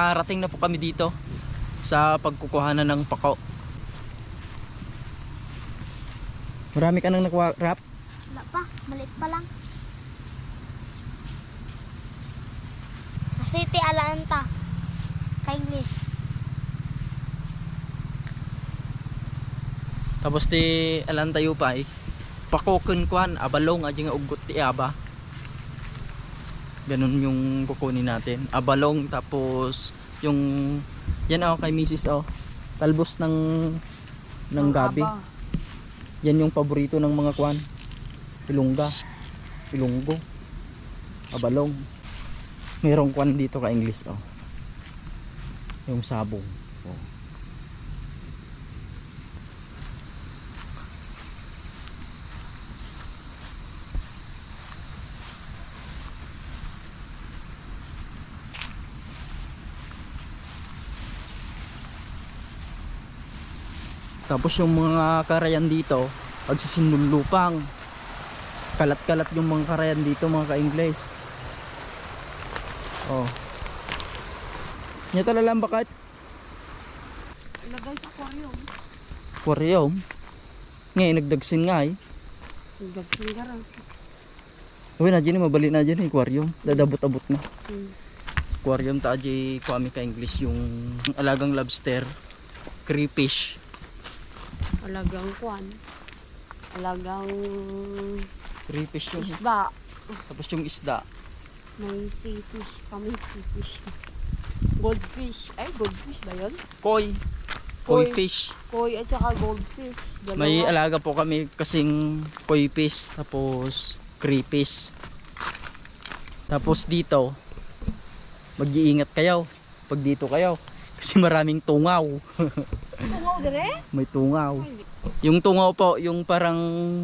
nakarating na po kami dito sa pagkukuhanan ng pako. Marami ka nang nakuha, Rap? Wala pa, maliit pa lang. Kasi ti alaan ta. Ka-English. Tapos ti alan tayo pa eh. Pakokon kuan, abalong aja nga ugot ti aba. Ganun yung kukunin natin. Abalong tapos yung yan kay Mrs. Talbos ng gabi. Yan yung paborito ng mga kuan. Ilongga, ilonggo, abalong. Merong kuan dito ka English yung sabong. Tapos yung mga karayan dito, pagsisinulupang. Kalat-kalat yung mga karayan dito mga ka-English. Nya talalang bakit? Ilagay sa aquarium. Aquarium? Ngayon nagdagsin nga eh. Nagdagsin ka rin. Uy na dyan mabali na dyan aquarium. Dadabot-abot na. Hmm. Aquarium ta dyan kami ka-English yung alagang lobster. Crayfish. Alagang kwan. Alagang Crayfish yung isda. tapos yung isda. May sea fish. Kami sea fish. Goldfish. Ay, goldfish ba yun? Koi. Koi. Koi fish. Koi at saka goldfish. Dalawa. May alaga po kami kasing koi fish tapos crayfish. Tapos dito mag-iingat kayo pag dito kayo kasi maraming tungaw. Tungaw dire? May tungaw. Yung tungaw po, yung parang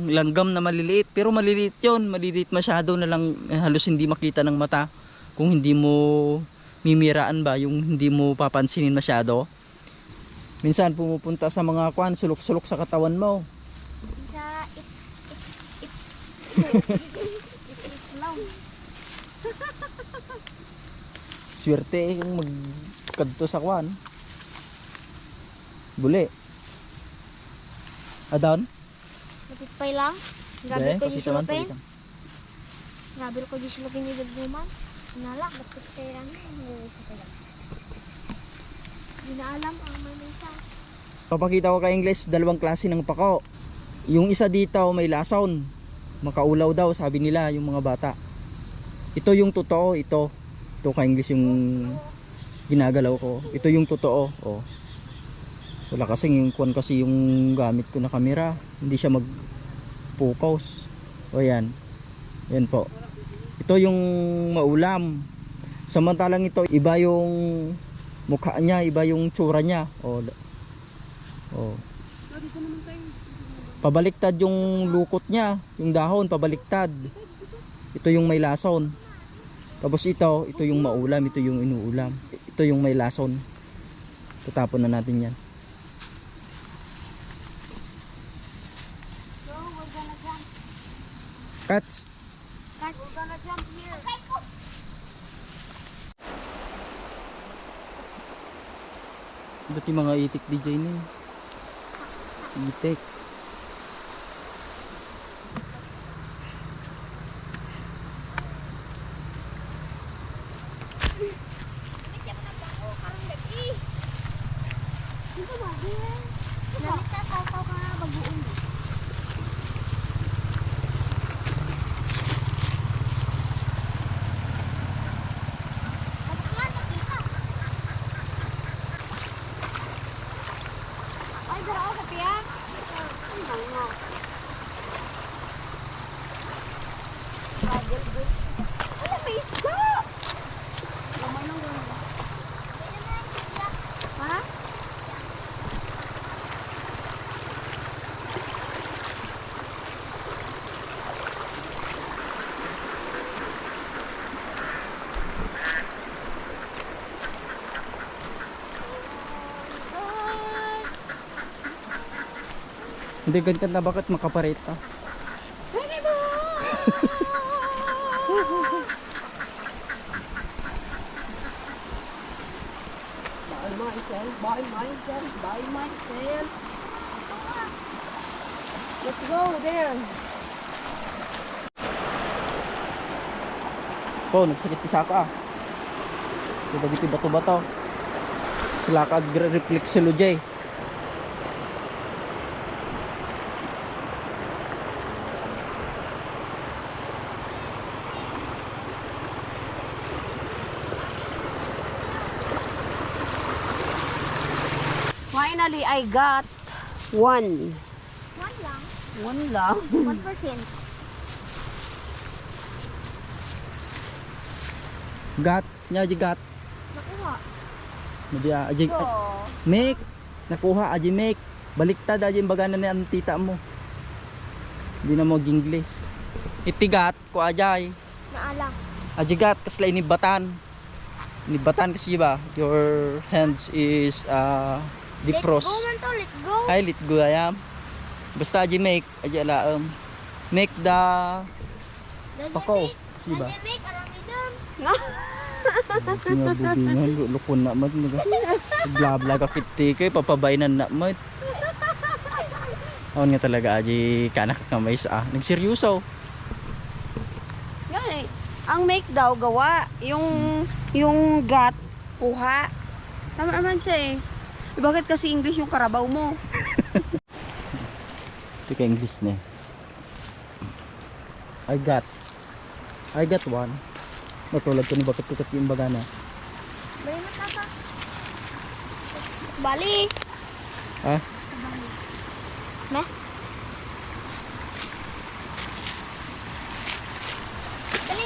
langgam na maliliit, pero maliliit 'yon, maliliit masyado na lang, halos hindi makita ng mata kung hindi mo mimiraan ba, yung hindi mo papansinin masyado. Minsan pumupunta sa mga kwan, sulok-sulok sa katawan mo. Sa lang. Swerte yung magkadto sa kwan. Buli. Adon? Napitpay lang. Gabi ko di silupin. Gabi ko di silupin yung dagduman. Nalak, napitpay lang. Isa pa lang. Hindi na alam ang may isa. Papakita ko kay English, dalawang klase ng pako. Yung isa dito may lason. Makaulaw daw sabi nila yung mga bata. Ito yung totoo, ito. Ito kay English yung ginagalaw ko. Ito yung totoo. Wala kasing yung kuwan kasi yung gamit ko na camera, hindi siya mag-focus. Yan. Yan po. Ito yung maulam. Samantalang ito, iba yung mukha niya, iba yung tsura niya. Pabaliktad yung lukot niya, yung dahon, pabaliktad. Ito yung may lason. Tapos ito yung maulam, ito yung inuulam. Ito yung may lason. Tatapon na natin yan. Cats. Cats, we're gonna jump here. Dati mga itik DJ na yun. Itik. Dito ba? Lamit na saw-saw ka nga baguon. Ay, sarap ako sa piyak. Ay, nga. Paddle boots. Ano, may isda! Laman ng gano'n. Ha? Hindi ganyan na bakit makaparita. myself, by myself, by myself. Let's go there. Oh, nagsakit isa ka. Diba dito bato-bato. Sila ka reflexology. Finally, I got one. One lang. One lang. 1%. Gat, nya di gat. Nakuha. Nadia aji So, make nakuha aji make. Baliktad aji bagana ni ang tita mo. Di na mo English. Itigat ko ajay. Naalang. Aji gat kasla inibatan. Inibatan kasi ba? Your hands is defrost. Let go man to, let go. Ay lit go ayam. Basta aji make aji alaam. Make the pako. Siba. Dali make aramidon. Nga bubingan lukon na mat mga. Blabla ka kiti kay papabainan na mat. Awan nga talaga aji kanak kamay sa nagseryoso. yan eh. Ang make daw gawa, yung gat kuha. Tama naman siya eh. Bakit kasi English yung karabaw mo? Ito ka English na. I got one. Matulad ko ni bakit kukat yung bagana. Bali mo tata. Bali. Ha? Meh. Dali.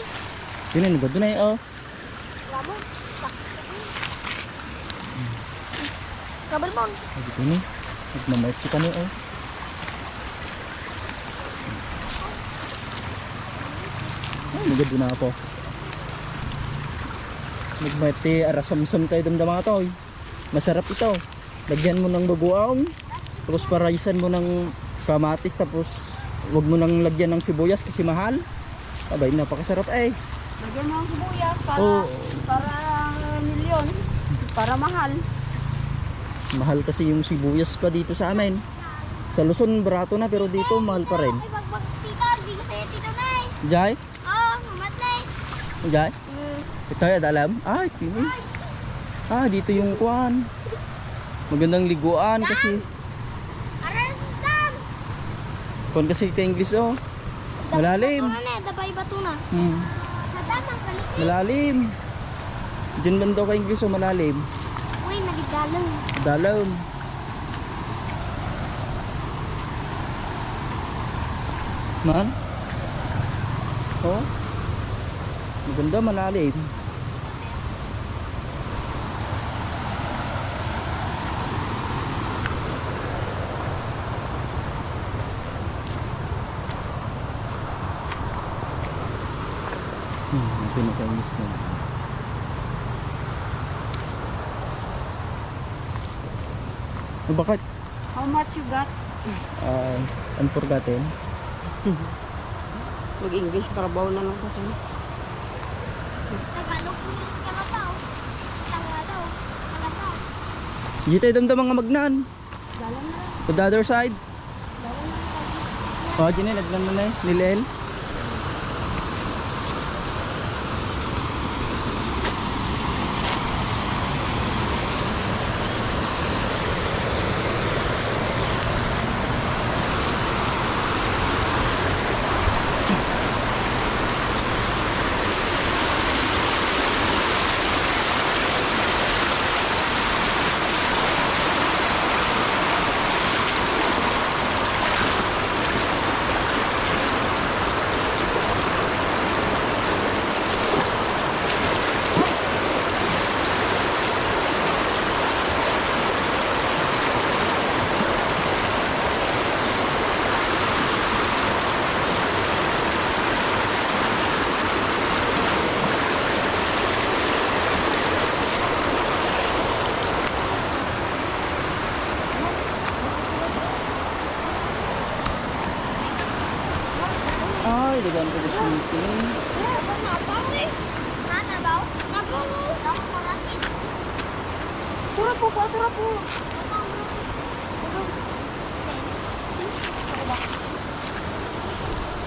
Yun na doon ay oh. Lamo. Kabel mo. Ay dito ni. Nagmamait si kani oh. Ay magad na ako. Nagmait arasamsam tayo damdama to. Masarap ito. Lagyan mo ng bagoong. Tapos paraisan mo ng kamatis. Tapos wag mo nang lagyan ng sibuyas kasi mahal. Abay napakasarap eh. Lagyan mo ang sibuyas para, Oo. para milyon. Para mahal. Mahal kasi yung sibuyas pa dito sa amin. Sa Luzon barato na pero dito mahal pa rin. Ay, bagbag tito. Hindi ko sa'yo tito na eh. Jai? Oo, mamat na eh. Jai? Ito ay alam? Ay, pili. Dito yung kuan. Magandang liguan kasi. Arantam. Kuan kasi ka English oh. Malalim. Bato na eh. Dabay bato na. Sa damang kalit. Malalim. Diyan man daw ka English oh, malalim. Uy, nagigalang. Dalam. Man? Oh? Maganda malalim. Pinaka-miss na. Bakit? How much you got? Unforgotten. Mag-English karabaw na lang kasi. Tagalog English ka na tao. Tagalog. Tagalog. Dito ay damdam mga magnan. Dalam na. To the other side. Dalam na. Oh, dyan nagnan na eh. Nilel. Ay, dagan ko sa meeting. Mana bau? Nabaw? Nabaw. Daw marasin. Atura po ko, atura po.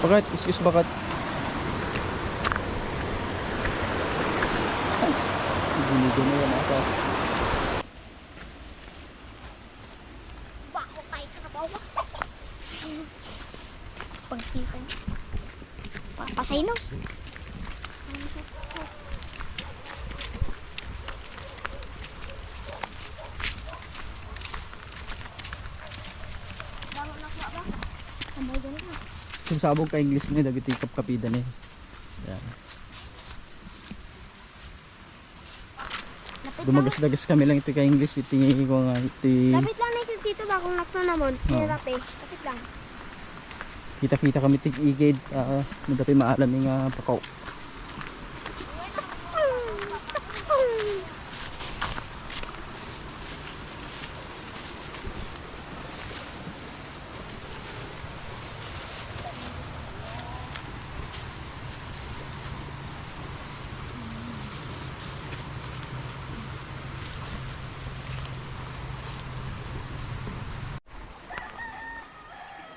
Bakit? Excuse bakit? Ginigo na yan ata. Bako kay karabaw. Pagsipan. Papasainos. Bago na ko ba? Amay ganun na. Sabog ka English na dagiti kapkapida ni. Yan. Lapit lang. Dumagas-dagas kami lang ito ka English itingi ko nga iti. Lapit lang na yung dito ba kung nakto namon. Hirap eh. Lapit lang. Kita-kita kami tig igid madati maalam nga pakaw.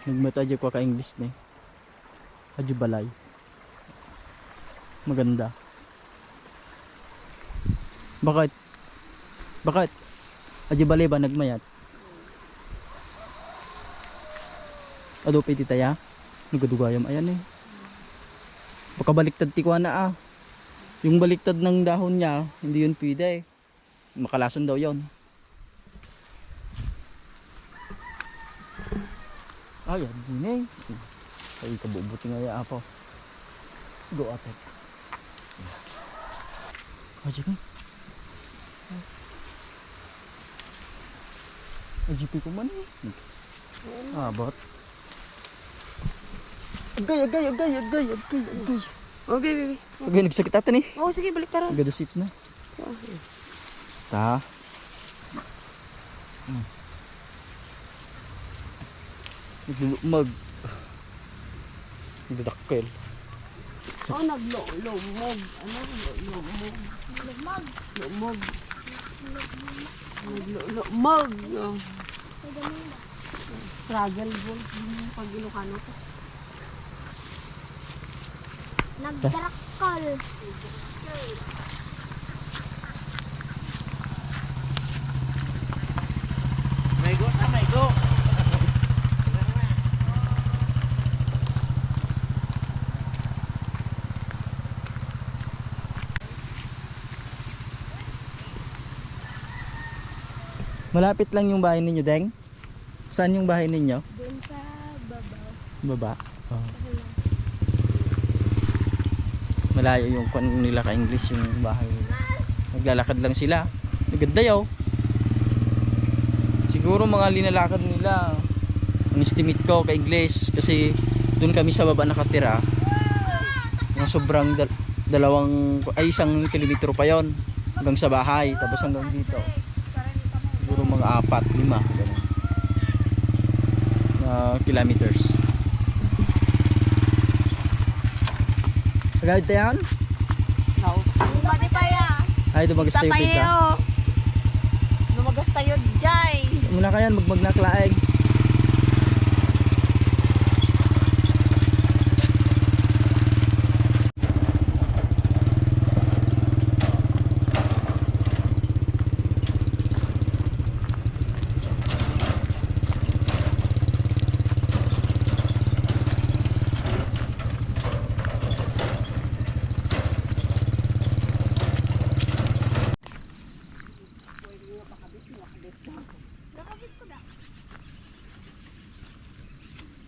Nagmata adyo ko ka English ni. Adyo balay. Maganda. Bakit? Bakit? Adyo balay ba nagmayat? Ado pa iti taya? Nagadugayam ayan eh. Baka baliktad ti kwa na ah. Yung baliktad ng dahon niya, hindi yun pwede eh. Makalason daw yon. Ayan, din eh. Ay, kabubuti nga ya apo. Go atek. Ayan eh. Ajipi ko man eh. Abot. Agay. Oh, baby. Agay, nagsakit atan eh. Oh, sige, balik tara. Agadusit na. Basta. Naglulumag. Nagdadakkel. Oh, naglumog. Ano? Lumog. Lumag. Lumog. Naglumog. Oh. Ay ganun na. Struggle ball. Pag Ilocano to. Nagdarakal. May go. Malapit lang yung bahay ninyo, Deng? Saan yung bahay ninyo? Doon sa babaw. Baba. Oh. Malayo yung kung nila ka English yung bahay nila. Naglalakad lang sila. Maganda yaw. Siguro mga linalakad nila. Ang estimate ko ka English kasi doon kami sa baba nakatira. Yung sobrang isang kilometro pa yon hanggang sa bahay tapos hanggang dito. Siguro mga 4, 5 ganun. Na kilometers. Agad tayo? No. Lumadi pa ya. Ay, dumagas tayo Tatay pita. niyo. Lumagas tayo, Jai. Muna kayan, magmagnaklaeg.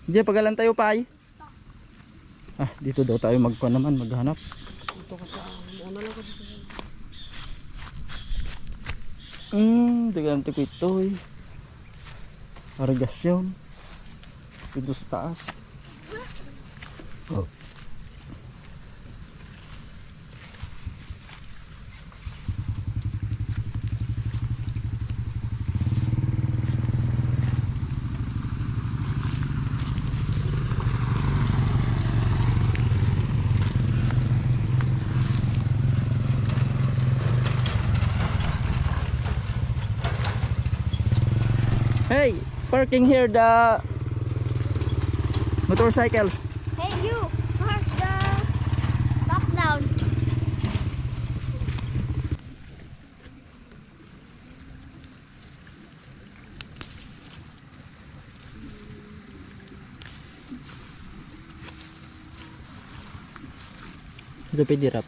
Diyan, pagalan tayo pa ay. Ah, dito daw tayo magkuha naman, maghanap. Dagan tipo ito eh. Arigasyon. Dito sa taas. Oh. parking here the motorcycles. Hey you, park the top down. Ito pwede rap.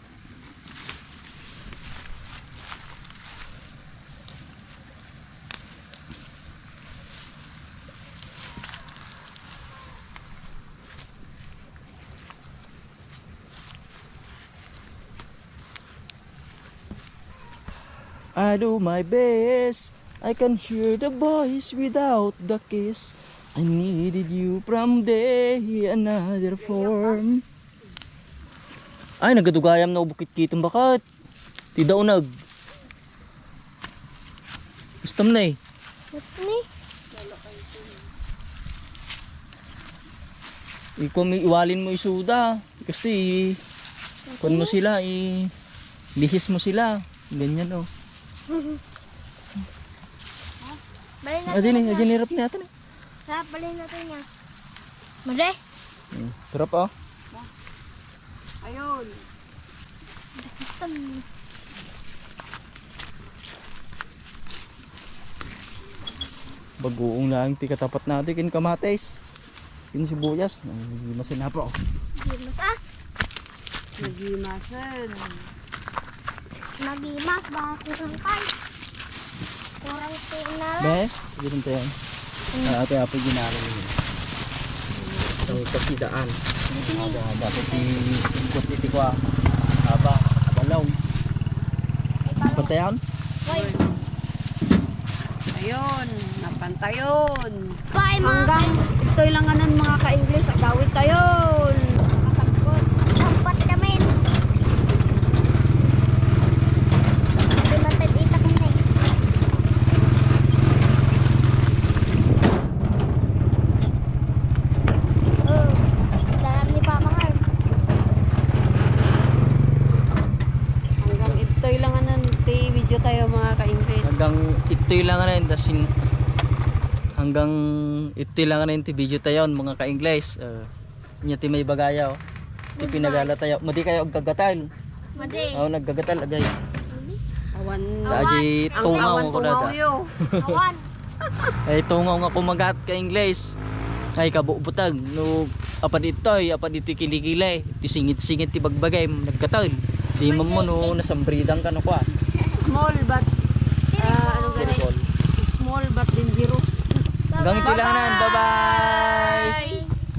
I do my best. I can hear the voice without the kiss. I needed you from day another form. Ay, nagadugayam na bukit kitong bakat. Ti daunag. Gustam na eh. What ni? Ikaw may iwalin mo isuda. Kasi kun mo sila, lihis mo sila. Ganyan oh. Balay natin. Adin hirap na natin eh. Sarap, balay natin niya. Mare? Hirap oh. Ayun. Bagoong lang ti katapat natin kin kamates. Kin sibuyas. Masin na po. Gimas ah. Nagimasan. Magimas, baka kurang kay. Kurang tinala. Be, ganun tayo. Ate apo ginaro niyo. Isang kasidaan. Dapat ikot iti ko haba, abalaw. Pantayan? Hoy, Ayun, napantayon. bye mga Hanggang ito'y langanan mga ka-Ingles. Dawit tayon. Sampat kami. Dumatid itak mo na Oh, dami pa mga Hanggang ito'y langanan. Video tayo mga ka-Ingles. Hanggang ito'y lang na yun. Hanggang ito'y lang na yun. Video tayo mga ka-Ingles. Inya ti may bagaya oh. Ti pinagala tayo. Madi kayo agkagatal. Madi. Naggagatal agay. Awan. Daji Ang tungaw awan ko data. tungaw yo. Awan. Ay tungaw nga kumagat ka-Ingles. Ay kabubutag. No, apa dito'y kilikilay. Ti singit-singit ti bagbagay. Naggatal. Di mo mo no nasambridang ka no kwa. Small but ano ganit? Small but dangerous. Hanggang ito lang na. Bye-bye!